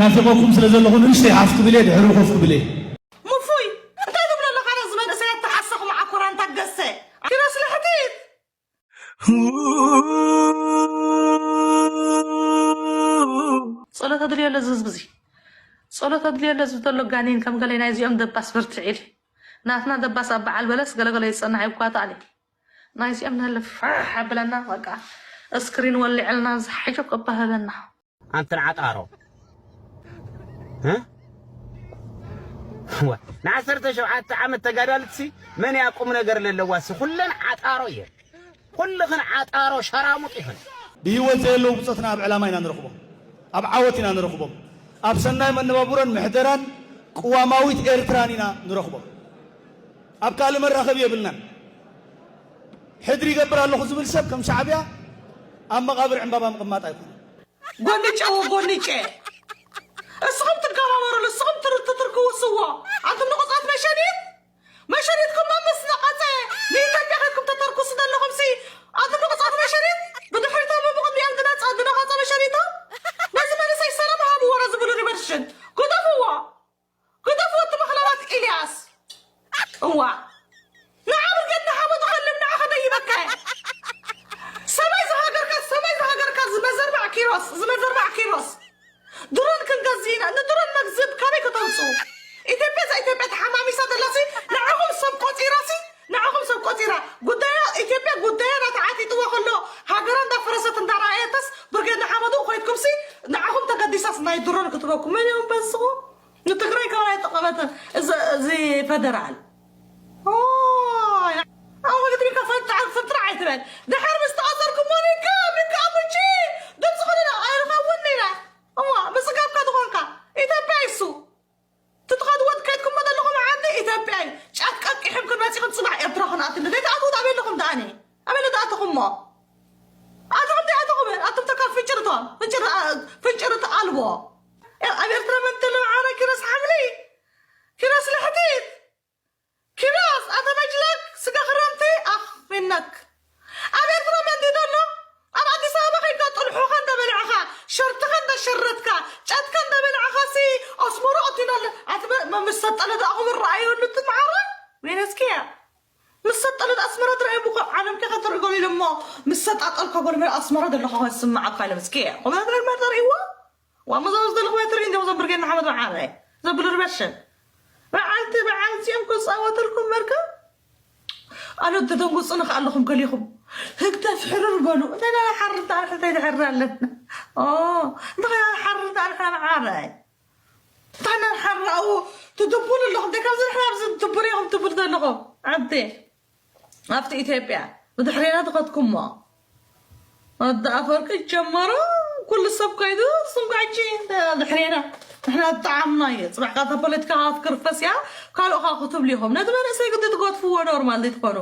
ናፊቐኩም ስለ ዘለኹ ንእሽተይ ሓፍ ክብል እየ፣ ድሕሪኡ ኮፍ ክብል እየ። ሙፉይ፣ እንታይ ትብሎ ኣለኻ? ነዚ መንእሰይ ኣተሓሰኹም ዓኮራን ታገሰ። ኪሮስ ልሕቲት። ጸሎት ኣድልዮ ኣሎ እዚ ህዝቢ እዚ። ጸሎት ኣድልዮ ኣሎ እዚ ዘሎ ጋኔን ከም ገለ ናይዚኦም ደባስ በርትዕ ኢል። ናትና ደባስ ኣብ በዓል በለስ ገለገለ ይጸናሕ ይጓጣል። ናይዚኦም ንህልፍ ፋሕ ኣብለና በቃ እስክሪን ወሊዕልና ዝሓይሾ ቀባህለና። ኣንትን ዓጣሮ እ? ወ- ንዓሰርተ ሸውዓተ ዓመት ተጋዳልትሲ መን እያ ቁም ነገር ለለዋሲ ኩለን ዓጣሮ እየን። ኩልኽን ዓጣሮ ሸራሙጥ ኢኽን። ብህይወት ዘየለዉ ብጾትና ኣብ ዕላማ ኢና ንረኽቦም፣ ኣብ ዓወት ኢና ንረኽቦም፣ ኣብ ሰናይ መነባብሮን ምሕደራን ቅዋማዊት ኤርትራን ኢና ንረኽቦም። ኣብ ካልእ መራኸቢ የብልናን። ሕድሪ ይገብር ኣለኹ ዝብል ሰብ ከም ሻዕብያ ኣብ መቓብር ዕምባባ ምቕማጥ ኣይኮነን። ጎንጨ ወጎንጨ እስኹም ትገባበሩሉ እስኹም ትርትትርክውስዎ ኣንቱም ንቑፃት መሸኒት መሸኒትኩም መምስ ነቐፀ ንኢትዮጵያ ከድኩም ተተርኩስ ዘለኹም ሲ ኣንቱም ንቑፃት መሸኒት ብድሕሪቶም ብቕድሚኦም ዝነፀ ዝነቐፀ መሸኒቶም ነዚ መንእሰይ ሰላም ሃብዎ ረ ዝብሉ ሪቨርሽን ግደፍዎ ግደፍዎ እቲ መኽለባት ኢልያስ እዋ ንዓ ብርጌድ ንሓመዱ ከልም ንዓ ከደይበካ እየ ሰማይ ዝሃገርካ ሰማይ ዝሃገርካ ዝመዘርባዕ ኪሮስ ዝመዘርባዕ ኪሮስ ድሮን ክንገዝእ ኢና ንድሮን መግዝብ ካበይ ከተምፅኡ ኢትዮጵያ እዛ ኢትዮጵያ ተሓማሚሳ ዘላሲ ንዓኹም ሰብ ቆፂራሲ ንዓኹም ሰብ ቆፂራ ጉዳያ ኢትዮጵያ ጉዳያ ናተዓጢጥዎ ከሎ ሃገራ እንዳፈረሰት እንዳረኣየተስ ብርጌድ ንሓመዱ ኮይትኩምሲ ንዓኹም ተገዲሳስ ናይ ድሮን ክትበኩም መን እዮም በዝኹም ንትግራይ ካብ ኣይጠቐመትን እዚ ፈደራል ኣወግድሚካ ፈንጣዕ ፍንጥራዕ ኣይትበል ድሓር ምስ ተኣሰርኩሞ ሪካ ሚካ ኣቡቺ ድምፂ ክልለ ኣይርኸውን ኢና እዋ ብፅጋብካ ዝኾንካ ኢትዮጵያ ይሱ ትትኸድዎ ትከድኩሞ ዘለኹም ዓዲ ኢትዮጵያ እዩ ጫት ቀቂሕም ክንመፂኹም ፅባሕ ኤርትራ ክንኣትሉ ዘይተኣትዉ ኣበይ ኣለኹም ደኣኒ ኣበይ ለተኣትኹሞ ኣቶም እንታይ ኣተኹም ኣቶም ተካል ፍንጭርቶም ፍንጭር ኣልቦ ኣብ ኤርትራ መን ተለምዓረ ኪሮስ ሓምሊ ኪሮስ ልሕቲት ኪሮስ ኣተ መጅለክ ስጋ ክረምቲ ኣኽ ፊነክ ኣብ ኤርትራ መን ድዩ ዘሎ ኣብ ኣዲስ ኣበባ ከይድካ ጥልሑኻ እንዳበላዕኻ ሸርትኻ እንዳሸረትካ ጫትካ እንዳበላዕኻ ሲ ኣስመራ ኣቲና ኣለ ኣቲ መ- መ- ምስ ሰጠለ ደኣ ክብር ረኣየሉ ትመዓረ ወይነስኪያ ምስ ሰጠለ ደኣ ኣስመራ ትረኣየ ብኮ ዓለም ከ ከተርኢ ገሉ ኢሎ እሞ ምስ ሰጣጠልካ ጎል መ ኣስመራ ዘለኻ ኮን ስምዓካ ኢለ ምስኪያ ኮመ ነገር መርጠር ይዋ ዋሞ ዘበዝ ዘለኹም ትርኢ እንዲኹም ዘብርጌና ሓመድ መዓረ ዘብሉ ርበሽን በዓልቲ በዓል እዚኦም ክፃወተልኩም መርከብ ኣነ ተደንጉፁ ንኽኣለኹም ገሊኹም ህግደፍ ሕርር በሉ እንታይ ዳ ሓርር ዳርሕ እንታይ ድሕር ኣለና እንታይ ሓርር ዳርሕ መዓረ እንታይ ዳ ሓርር ኣብኡ ትድቡሉ ኣለኹም እንታይ ካብዚ ንሕና ኣብዚ ትድቡሉ ኢኹም ትብሉ ዘለኹም ዓብዴ ኣብቲ ኢትዮጵያ ብድሕሬና ተኸትኩሞ ኣዲ ኣፈወርቂ ጀመሮ ኩሉ ሰብ ከይዱ ንስኹም ከዓ ሕጂ ድሕሬና ንሕና ዝጠዓምና እዩ ፅባሕ ካብታ ፖለቲካ ክትክርፈስ እያ ካልኦኻ ክትብሉ ኢኹም ነቲ መንእሰይ ግዲ ትገድፍዎ ኖርማል ዘይትኾኑ